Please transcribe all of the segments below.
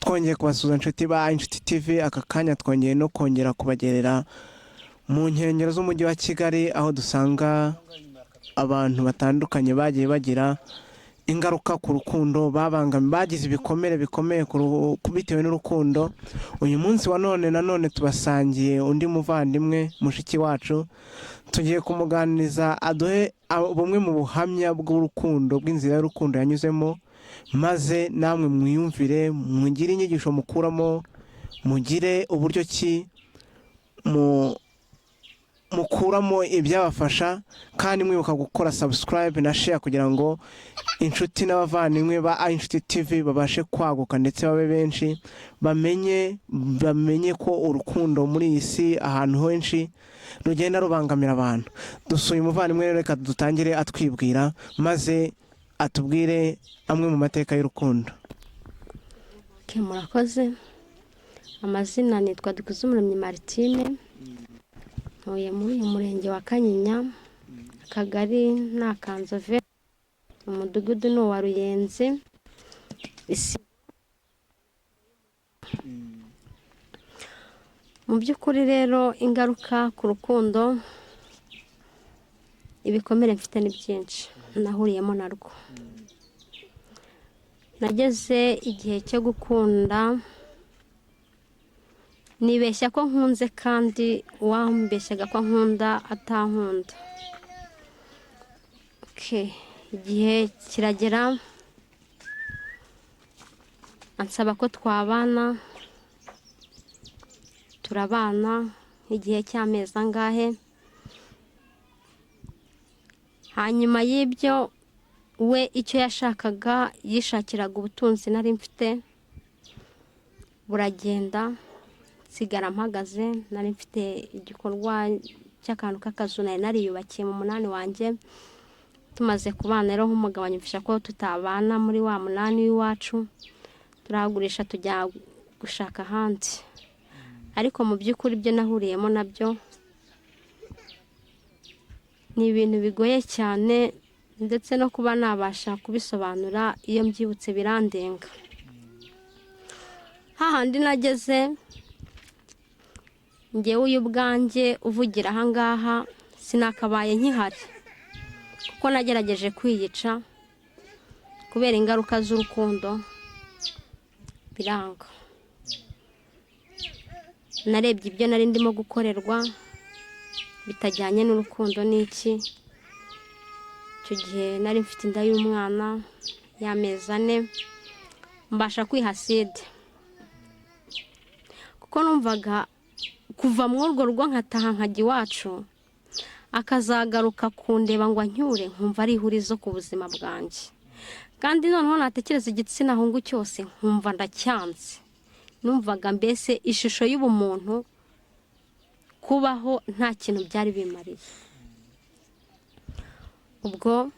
Twongeye kubasuhuza inshuti ba Inshuti TV. Aka kanya twongeye no kongera kubagerera mu nkengero z'umujyi wa Kigali, aho dusanga abantu batandukanye bagiye bagira ingaruka ku rukundo, babangamiwe, bagize ibikomere bikomeye bitewe n'urukundo. Uyu munsi wa none nanone tubasangiye undi muvandimwe, mushiki wacu. Tugiye kumuganiriza aduhe bumwe mu buhamya bw'urukundo, bw'inzira y'urukundo yanyuzemo, maze namwe mwiyumvire, mugire inyigisho mukuramo, mugire uburyo ki mukuramo ibyabafasha, kandi mwibuka gukora subscribe na share kugira ngo inshuti n'abavandimwe ba Inshuti TV babashe kwaguka ndetse babe benshi, bamenye ko urukundo muri iyi si ahantu henshi rugenda rubangamira abantu. Dusuye umuvandimwe rero, reka dutangire atwibwira maze atubwire amwe mu mateka y'urukundo. Okay, murakoze. Amazina nitwa Dukuzumuremyi Martine, ntuye muri uyu murenge wa Kanyinya, akagari ni Akanzove, umudugudu ni uwa Ruyenzi. Mu by'ukuri rero, ingaruka ku rukundo, ibikomere mfite ni byinshi nahuriyemo narwo. Nageze igihe cyo gukunda, nibeshya ko nkunze, kandi uwambeshyaga ko nkunda atankunda. Okay, igihe kiragera ansaba ko twabana, turabana nk'igihe cy'amezi angahe. Hanyuma y'ibyo, we icyo yashakaga, yishakiraga ubutunzi nari mfite, buragenda, nsigara mpagaze. Nari mfite igikorwa cy'akantu k'akazu nari nariyubakiye mu munani wanjye. Tumaze kubana rero nk'umugabo, anyumvisha ko tutabana muri wa munani w'iwacu, turahagurisha tujya gushaka ahandi. Ariko mu by'ukuri ibyo nahuriyemo nabyo ni ibintu bigoye cyane, ndetse no kuba nabasha kubisobanura, iyo mbyibutse birandenga. Hahandi nageze, ngewe uyu ubwanjye uvugira ahangaha sinakabaye nkihari, kuko nagerageje kwiyica kubera ingaruka z'urukundo, biranga. Narebye ibyo nari ndimo gukorerwa bitajyanye n'urukundo n'iki. Icyo gihe nari mfite inda y'umwana y'amezi 4, mbasha kwiha acide, kuko numvaga kuva muri urwo rugo nkataha nkajya iwacu, akazagaruka kundeba ngo ancyure, nkumva ari ihurizo ku buzima bwanjye. Kandi noneho natekereza igitsina hungu cyose nkumva ndacyanze. Numvaga mbese ishusho y'ubumuntu kubaho nta kintu byari bimariye. Ubwo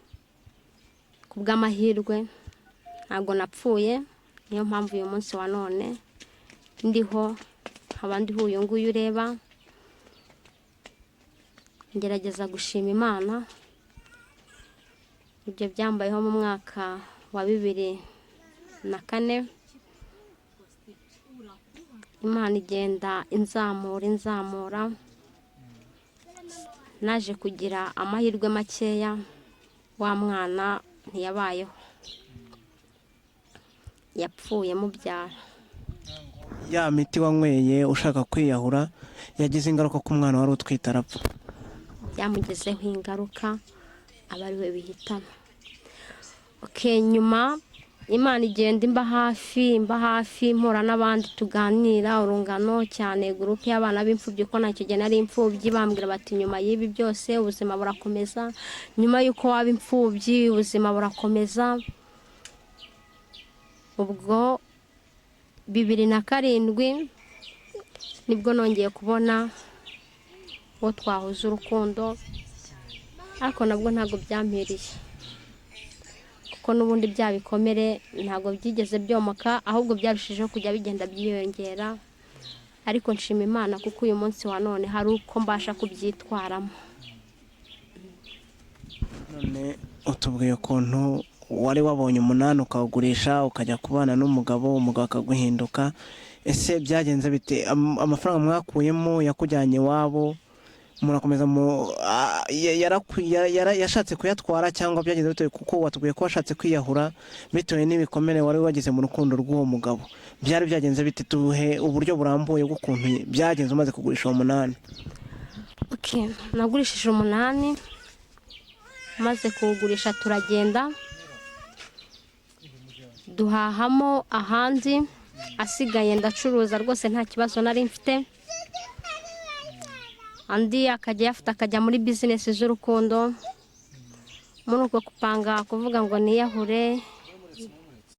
ku bw'amahirwe ntabwo napfuye, niyo mpamvu uyu munsi wa none ndiho, nkaba ndiho uyu nguyu ureba. Ngerageza gushima Imana. Ibyo byambayeho mu mwaka wa 2004. Imana igenda inzamura, inzamura. Naje kugira amahirwe makeya, wa mwana ntiyabayeho, yapfuye mubyara. Ya miti wanyweye ushaka kwiyahura yagize ingaruka ku mwana wari utwite, arapfa. Byamugizeho ingaruka, aba ari we bihitana. Okay, nyuma Imana igenda imba hafi, imba hafi, mpura n'abandi tuganira, urungano, cyane groupe y'abana b'imfubyi, ko ntacyo gihe nari imfubyi. Bambwira bati: "Nyuma y'ibi byose ubuzima burakomeza, nyuma y'uko waba imfubyi ubuzima burakomeza." Ubwo 2007 nibwo nongeye kubona uwo twahuza urukundo, ariko nabwo ntabwo byampiriye, kuko n'ubundi bya bikomere ntabwo byigeze byomoka, ahubwo byarushijeho kujya bigenda byiyongera. Ariko nshima Imana kuko uyu munsi wa none hari uko mbasha kubyitwaramo. None utubwiye ukuntu Wari wabonye umunani ukawugurisha, ukajya kubana n'umugabo, umugabo akaguhinduka. Ese byagenze bite? Amafaranga mwakuyemo yakujyanye iwabo, murakomeza yashatse kuyatwara cyangwa byagenze bite? Kuko watubwiye ko washatse kwiyahura bitewe n'ibikomere wari wagize mu rukundo rw'uwo mugabo. Byari byagenze bite? Tuhe uburyo burambuye bw'ukuntu byagenze umaze kugurisha uwo munani. Okay, nagurishije umunani. Maze kuwugurisha turagenda duhahamo ahandi, asigaye ndacuruza rwose, nta kibazo nari mfite. Andi akajya ayafata akajya muri bizinesi z'urukundo. Muri uko gupanga kuvuga ngo niyahure.